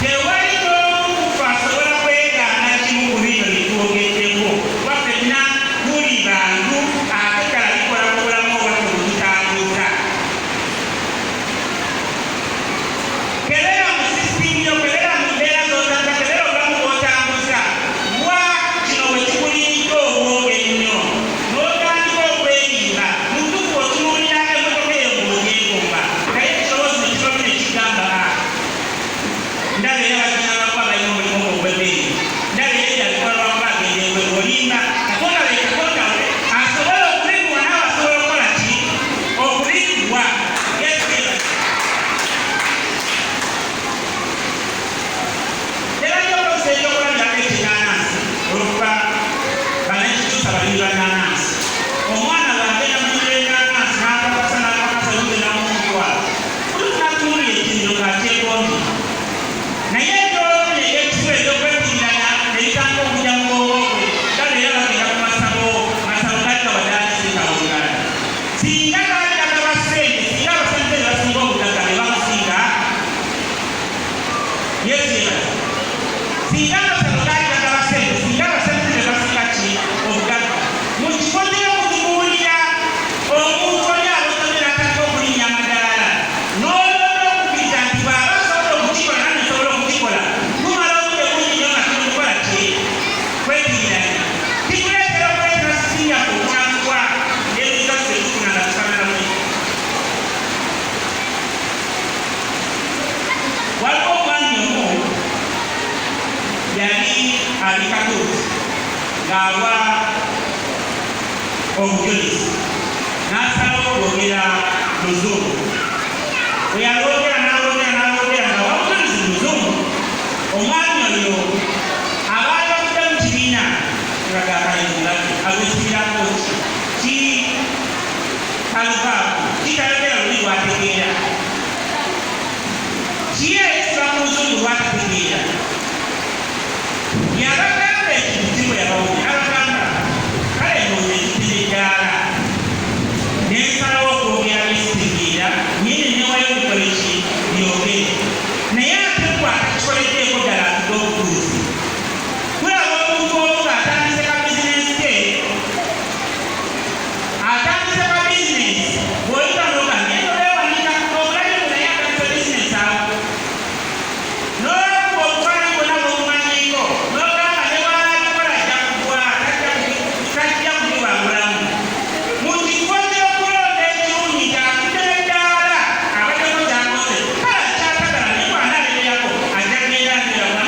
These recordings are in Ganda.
Tewali n'omu ku ffe asobola kwegaana kimu ku bino bye twogeddeko, kuba ffenna tuli bantu ate ddala bikola ku bulamu obwaffe bwe tutambuza. Kebera mu sisitimu yo, kebera mu mbeera z'otambuza, kebera obulamu bw'otambuza, wa kino we kikuliridde obwongo ennyo n'otandika okwerimba. Mu butuufu otunuulira emmotoka eyo ng'ogyegomba, naye ekirowoozo ne kiva ne kigamba, "Ah, ndaba era bagenda lwakuba balina omulimu ogw'ebbeeyi, ndaba era ebyo abikola lwakuba agenda ebweru." Olimba. Katonda we, Katonda we asobola okubikuwa, naawe asobola okukola ki? Okubikuwa. Yesu yeebazibwe. Tebajja okukozesa ekyokulabirako eky'ennaanansi olw'okuba bannakikyusa balimi ba nnaanansi. Omwana bw'agenda mu nnimiro y'ennaanansi n'apakasa n'apakasa n'ogenda mu mutwalo, oluusi n'atunuulira ekimiro ng'akyegombye. Naye ebyoloonya eby'ekisibo eby'okwetiriranya ne bitandika okujja mu bwongo bwe, ndaba era bagenda ku masabo, masabo gaali gawadde ani ssente abooluganda? Singa gaali gagaba ssente, singa abasamize be basinga obugagga be bamusinga. Yesu yeebazibwe. Singa amasabo gaali gagaba ssente, singa abasamize be basinga ki? Obugagga. Mu kifo ky'okutubuulira omuntu oli abotomera atandika okulinnya amadaala, n'olonda okukkiriza nti bw'aba asobola okukikola nange nsobola okukikola, tumala obudde bungi nnyo nga tuli kukola ki? Kwetiriranya. Kituleetera okuleetera sisitimu yaffe okunafuwa n'ebizibwa bye tufuna nga tufaanana bwe. Waliwo omwami omu yali ali Katuuti ng'awa obujulizi n'asalawo okwogera Luzungu. Bwe yalwogera n'alwogera n'alwogera ng'awa obujulizi mu Luzungu, omwami oyo abaali batudde mu kibiina ne bagamba, "Kalenzi mulabye alwesibirako ki? Ki taluvaako? Ki tayogera lulimi lw'ategeera? Ki yeesiba ku Luzungu lw'atategeera?" Yabagamba ekintu kimu, yabawulira n'abagamba, "Kale ndowooza ekitera eddaala ne nsalawo okwogera bye sitegeera, naye ne neewaayo mbikole ki? Byogere. Naye ate ggwe atakikoleddeeko ddala atudde obutuuzi." Tulaba omuntu omu ng'atandise ka bizinensi ke, atandise ka bizinensi, bw'oyita n'ogamba, "Naye tobeewanika omulabye mbu naye atandise bizinensi awo." N'okuba obufaananyi bwonna bw'omumanyiiko, n'ogamba ne bw'anaabikola ajja kugwa, tajja kubiwangulamu. Mu kifo ky'okulonda ekirungi ng'atudde n'eddaala abaddeko ky'akoze, kale akyatagala naye bw'anaalemerako ajja kugenda nteera.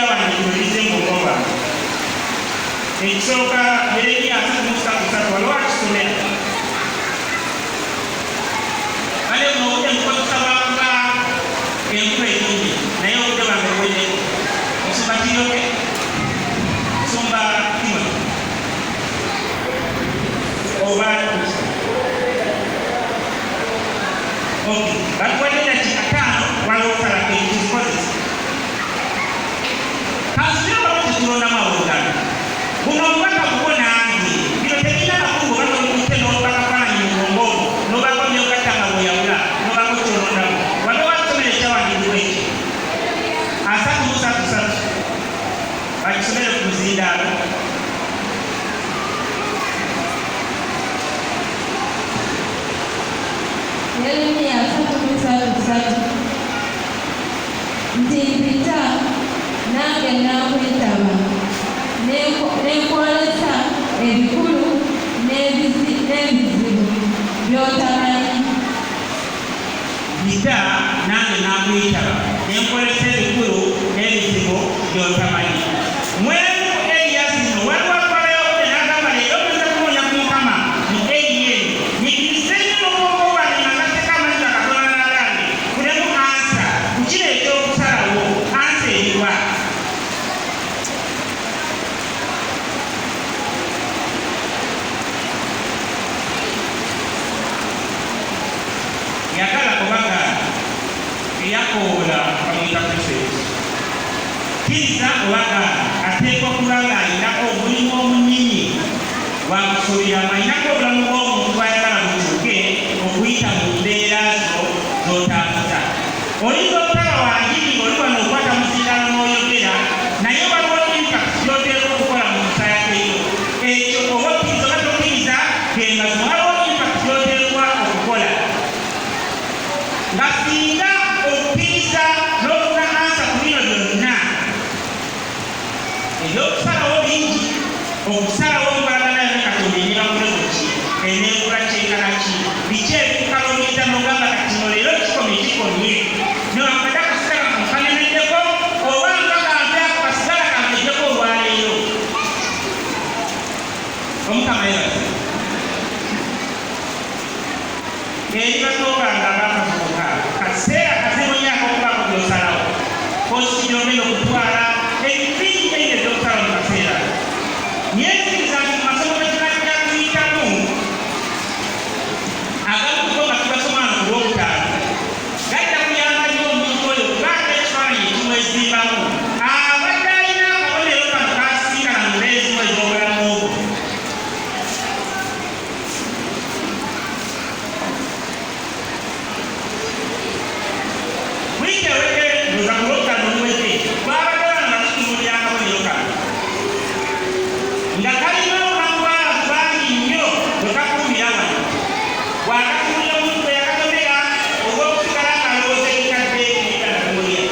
Ebyawandiikibwa ebizze mu bwongo bwange. Ekisooka, Yeremiya 33:3, waliwo akisomera. Kale buno obudde mukozesa bwakuba enkuba etumbye, naye obudde bwange buweddeko. Musumba Kiryoke, Musumba Timothy, oba okay, batuwadde eddakiika 5, waliwo okusalako ekikozesa. Kansubire obamu tetulondamu abooluganda. Buno obubaka bubwo nange. Bino tebirina makulu bw'oba tobikutte n'oba kafaananyi mu bwongo bwo, n'obaako by'ogatta nga bw'oyawula, n'obaako ky'olondamu. Wabeewo atusomera ekyawandiikibwa ekyo. 33:3. Bakisomere ku muzindaalo. Yeremiya 33:3 nti mpita nange nakwetaba ne nkwolesa ebikulu n'ebizibu by'otamanyi. Mpita nange nakwetaba ne nkwolesa ebikulu n'ebizibu by'otamanyi. Mwemu eriya zino waliwo atwalayo obudde n'agamba leero ngenze kunoonya ku Mukama mu eriya eno. Nyigirize nnyo n'obwongo bwange nga ngatteko amanyi ga Katonda n'agange nfunemu ansa ku kino eky'okusalawo. Ansa eriwa? Yagala oba gaana, eyakoola bamuyita Kristo Yesu. Kkiriza oba gaana, ateekwa kuba ng'alina omulimu omunene gwakusuubiramu, alinako obulamu bw'omuntu bw'ayagala bukyuke okuyita mu mbeera zo z'otambuza. Oyinza obutaba wa njiri ng'oli wano okwata muzindaalo n'oyogera, naye waliwo impact gy'oteekwa okukola mu society yo. Ekyo oba okkiriza oba tokkiriza, ge mazima, waliwo impact gy'oteekwa okukola. Nga singa okkiriza n'ofuna ansa ku bino byonna, ebyokusalawo bingi, okusalawo nkolagana yo ne Katonda eneeba ku level ki, eneekula kyenkana ki, biki ebikukaluubiriza n'ogamba kati kino leero kikomye kikomye, newankubadde akasigala kano kanemeddeko oba nva kanve ako kasigala kanvejjeko olwaleero. Omukama yeebazibwe. Eri bato bange abaakavubuka, kaseera kazibu nnyo ak'okubaako by'osalawo. Koosi gy'ogenda okutwala, ebintu bingi nnyo eby'okusalawo mu kaseera ako. Naye nzikiriza nti mu masomo ge tunajja kuyitamu, agamu ku go nga tugasoma wano ku Lwokutaano, gajja kuyamba nnyo omuntu oyo okubaako ekifaananyi ekimwezimbamu. Abadde alina akabonero kano k'asisinkana mu mbeera ezimu ez'obulamu bwe. Wiiki ewedde, ndowooza ku Lwokutaano oluwedde, twabadde wano nga tutunuulira akabonero kano. Nga kalina obulamu bw'abantu bangi nnyo bwe kakuumira wano. Bw'akatunuulira omuntu bwe yakatomera olw'okusigala ng'alowooza ebikadde ebitanabiwulira.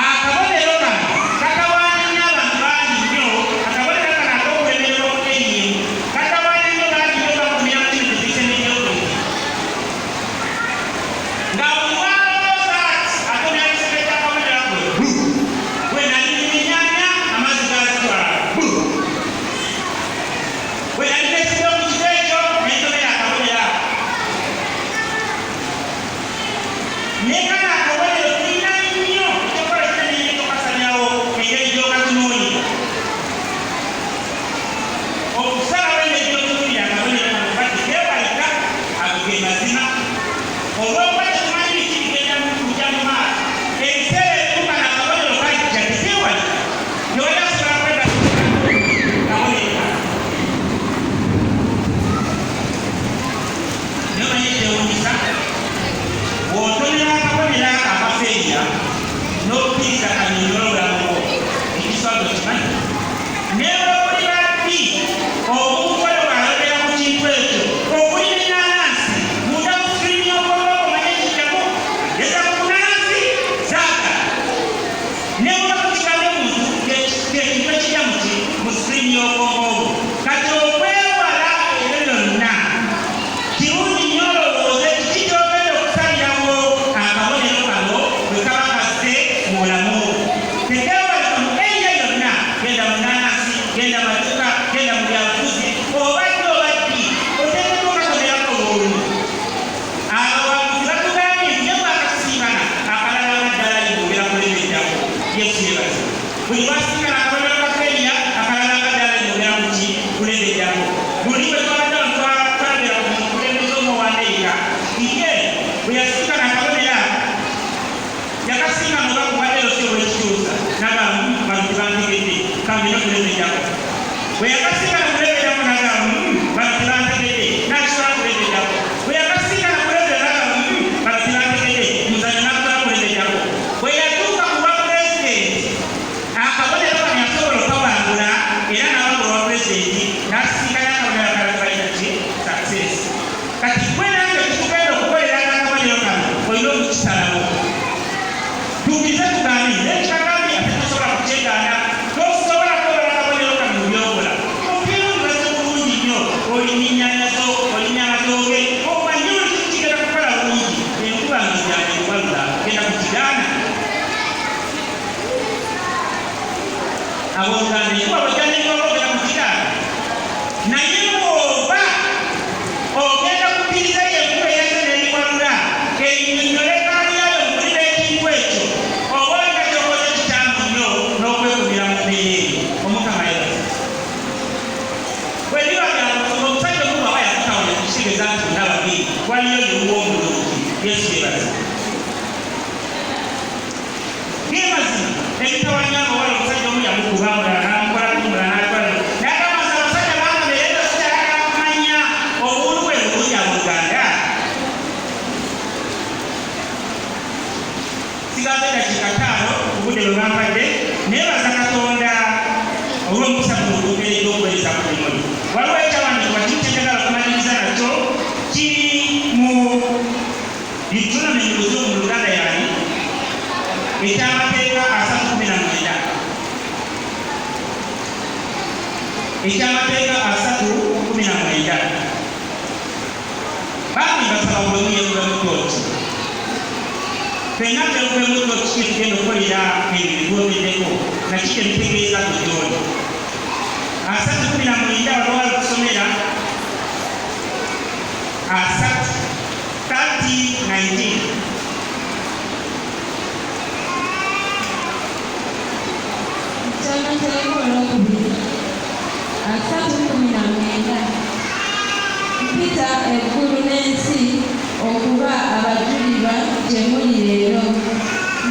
Akabonero kano katawaanya nnyo abantu bangi nnyo. Akabonero kano ak'okulemererwa ku ennyimu katawaanya nnyo bangi nnyo, bakumira mu kino kye tuyise mediocrity. Nga buli lw'alowooza ati atomera ekisenge ky'akabonero ako, bu! Bwe nalima ennyaanya amazzi gaazitwala, bu! Bwe nali neesibye mu kifo ekyo ne ntomera akabonero ako. Ne kano akabonero tulina nnyo ekyokukola kinene nnyo ekyokukasanyawo engeri gy'okatunuulira. Okusalawo engeri gy'otunuulira akabonero kano kuba tekeewalika, ago ge mazima. Olw'okuba tetumanyi biki bigenda kujja mu maaso, ebiseera ebimu kano akabonero kajja tekeewalika. Tewali asobola kwegata kabonero kano. Naye omanyi ekyewuunyisa? Bw'otomera akabonero ako akafeerya n'okkiriza kanyonyola obulamu bwo, ekiswazo okimanyi. Ne bwe buliba ddi, omuntu oyo bw'ayogera ku kintu ekyo, okulima ennaanansi, munda mu screen y'obwongo bwo omanye ekijjako, ageza ku nnanansi, zaagala. Ne bw'oba tokigambye muntu, kye kintu ekijja mu ki? Mu screen y'obwongo bwo. Kati okwewala Bwe yakasinkana ku level eddako n'agamba, bano tebantegedde," n'akitwala ku level eddako. Bwe yakasinkana ku level n'agamba, bano tebantegedde," muzanyo n'akutwala ku level eddako. Bwe yatuuka ku bwa pulezidenti, akabonero kano yasobola okukawangula era n'awangula obwa pulezidenti, n'asisinkana akabonero akalala bayita ki? Success. Kati gwe nange tukugenda okukolera akabonero kano, olina okukisalawo. Tukkirize tugambe nekikagambye, ate tosobola kukyegaana, tosobola kukola akabonero kano mu byokola. Opirulibaze bulungi nnyo, olina ennyaanya zo, olina amatooke, omanyi buli kimu kigenda kukola bulungi. Enkuba nga gyane kubalula, genda kukigaana. Abooluganda, enkuba bwejja n'enkuba, ogenda kukigaana. Naye bw'oba ogenda kukkiriza eyo enkuba eyazze n'ebiwalula, ennyonnyole gaali yayo mukulira ekintu ekyo, oba olina ky'okoze kikyamu nnyo n'okwekumira mu mbeera eyo. Omukama yebaza. Bwe biba bya omusajja omu bw'aba yakutawanya, kitegeeza nti bonna babiri waliyo yewuwa omulungi. Yesu yebaza. Ge mazima, ebitawanya abawala, omusajja omu yamukuba, omulala n'amukolako, omulala n'akola, n'agamba nti abasajja bangamba era sikyayagala kumanya. Obuntu bwe bulungi, abooluganda. Sigaze dakiika 5 ku budde bwe bampadde. Neebaza Katonda olw'omukisa guno ogumpeereddwa okuweereza ku muli. Waliwo ekyawandiikibwa kimu kyenjagala okumaliriza nakyo, kiri mu Deuteronomy, mu Luzungu, mu Luganda yani Ekyamateeka 30:19. Ekyamateeka 30:19. Bambi mbasaba buli omu yeekubemu tooti, ffenna twekubemu tooti, kiki tugenda okukolera ebyo byetwogeddeko naki kyebitegeeza ku gyoli. 30:19, waliwo alikusomera 30:19. Ekyamateeka olwokubiri 30:19. Mpita eggulu n'ensi okuba abajulirwa gye muli leero,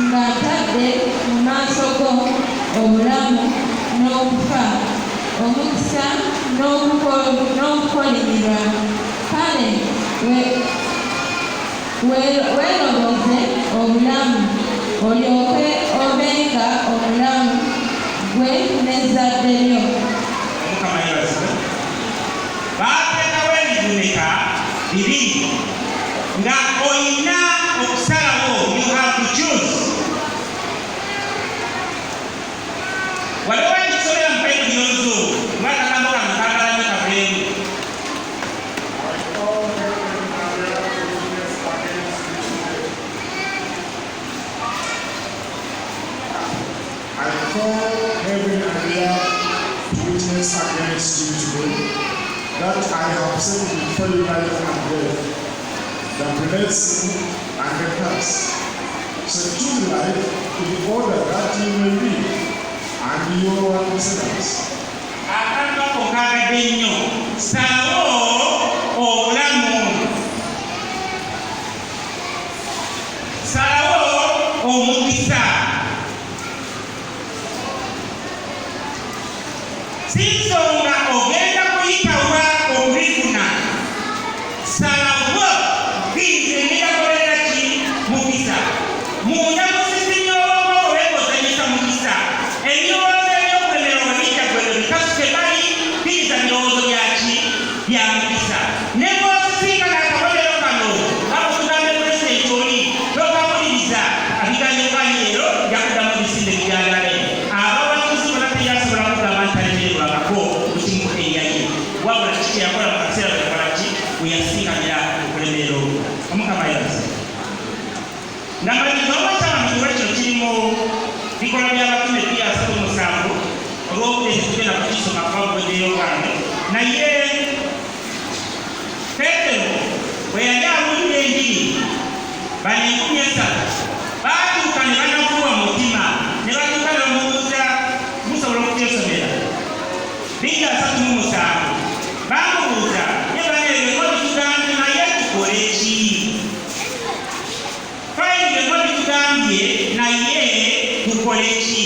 nga ntadde mu maaso go obulamu n'okufa, omukisa n'okukolimirwa. Kale weeroboze obulamu, olyoke obenga omulamu, ggwe n'ezzadde lyo. Omukama yebazibwe. Baateekawo ebivumeka bibiri nga oyina okusalawo. You have to choose. Waliwo ekisobera mu Bayibuli y'Oluzungu, kuba akagambo kano kaagala nnyo kaveemu. I call heaven and the earth to witness against you today. I call heaven and the earth to witness against you today that I have set before you life and death, the blessing and the curse. So choose life in order that you may live and your descendants. Akantu ako kaagadde nnyo. Salawo obulamu, salawo omukisa. Si nsonga ogenda kuyitawa okubifuna, salawo nti ngenda kukolera ki? Mukisa. Munda mu system y'obwongo obeera ozanyisa mukisa. Ebirowoozo ebyokulemererwa bijja gwebyo bikasuke bali, kkiriza birowoozo byaki? Bya mukisa. Ne bw'osisinkana akabonero kano kakutugambe, pulezidenti oli tokawuliriza, abigambo leero yakuddamu ebisinde bijanjale. Abawagizi bonna teyasobola kugamba nti talemererwangako mu kimu eriyaye, wabula kiki kyeyakola mu kaseera bwe yakola ki? Bwe yasinganira okulemerera okwo. Omukama yebaze. Nga maliriza, oba ekyawandiikibwa kino kiri mu Bikolwa by'Abatume 2:37. Olw'obudde tetugenda kukisoma kuba buweddeyo bwange, naye Peetero bwe yali abuulira enjiri, bano 3000 baatuuka ne banafuwa mutima, ne batuuka ne bamubuuza. Musobola okukyesomera, 2:37. Bamubuuza, "Ye bano, ebyo bitugambye, naye tukole ki? Fine, byonna bitugambye, naye tukole ki?"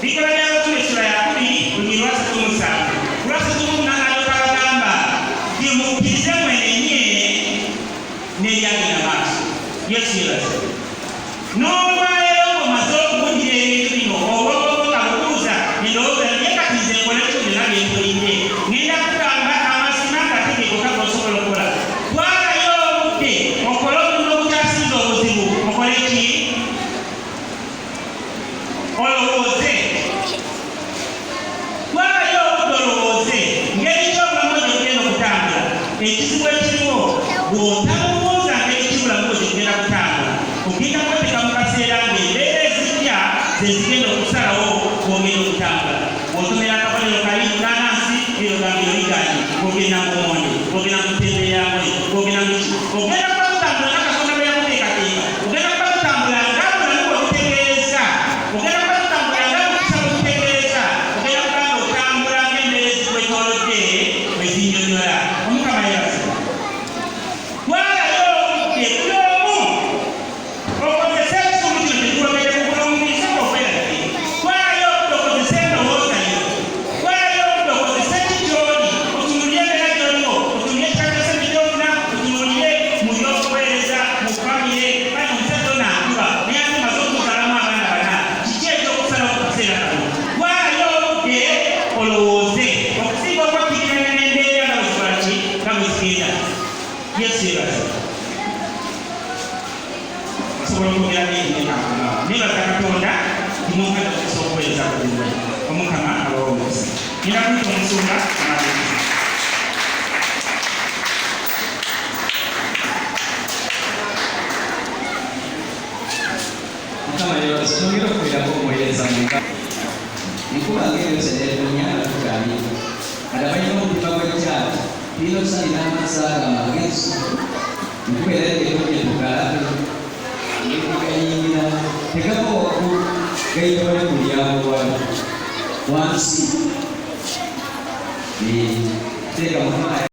Bikolwa by'Abatume essula ya 2 lunyiriri lwa 37. Yesu yebaze. N'olwaleero ng'omaze okuwulira ebintu bino, obwongo nga bukuuza endowooza, naye kati nze nkole ki byonna bye mpulidde? Ngenda kugamba amazima nga tegeekoka g'osobola okukola. Twalayo obudde okole omulimu ogukyasinze obuzibu. Okole ki? Olowooze. Twalayo obudde olowooze ngeri ki obulamu bwe gyebugenda okutambula. Ekizibu ekiriwo, bw'otalowooza ngeri ki bulamu bwe gyebugenda kutambula, ogenda kweteeka mu kaseera ng'embeera ezijja ze zigenda okusalawo bw'ogenda okutambula. Bw'otomera akabonero kali munaanansi, eyo gamba oliganye, bw'ogenda mu monde, bw'ogenda mu kutembeeya ngoye, bw'ogenda mu ki, ogenda kuba tutambula nga Katonda bwe yakuteekateeka, ogenda kuba tutambula nga bulamu bwe butegeeza, ogenda kuba tutambula nga mukisa bwe butegeeza, ogenda kuba nga otambula ng'embeera ezikwetoolodde bwe zinnyonnyola. Omukama yeebazibwe. Twalayo obudde buli omu okozese ekitundu kino kye twogedde ku kulungiza okwerabira. Twalayo obudde okozese endowooza yo. Twalayo obudde okozese ki ky'oli, otunuulire embeera gy'oliwo, otunuulire ekika kya ssente gy'ofuna, otunuulire mu by'okuweereza, mu famire. Kale omusajja ono akuba, naye ate omaze okumuzaalamu abaana bana. Kiki eky'okusalawo ku kaseera kano? Twalayo obudde olowooze okusinga okwekkiriranya n'embeera nga bwe zikola ki, nga bwe zigenda. Yesu yeebazibwe. Osobola okwogera bingi naye kankomaawo. Nebaza Katonda nti mumpadde omukisa okuweereza ku luno. Omukama abawe omukisa. Ngenda kuyita omusumba amalirize. Mukama yeebazibwe. Twongere okukubirako omuweereza mu ngalo. Enkuba ng'eyose n'etonnya nga tukyali. Kati abalina omutima gw'ekyati tulina okusalira amaaso ago amagezi. Enkuba era ng'etonnya tukalabe engeri gye gayingira tegava waggulu gayita wali ku mulyango wali wansi. Teeka Mukama.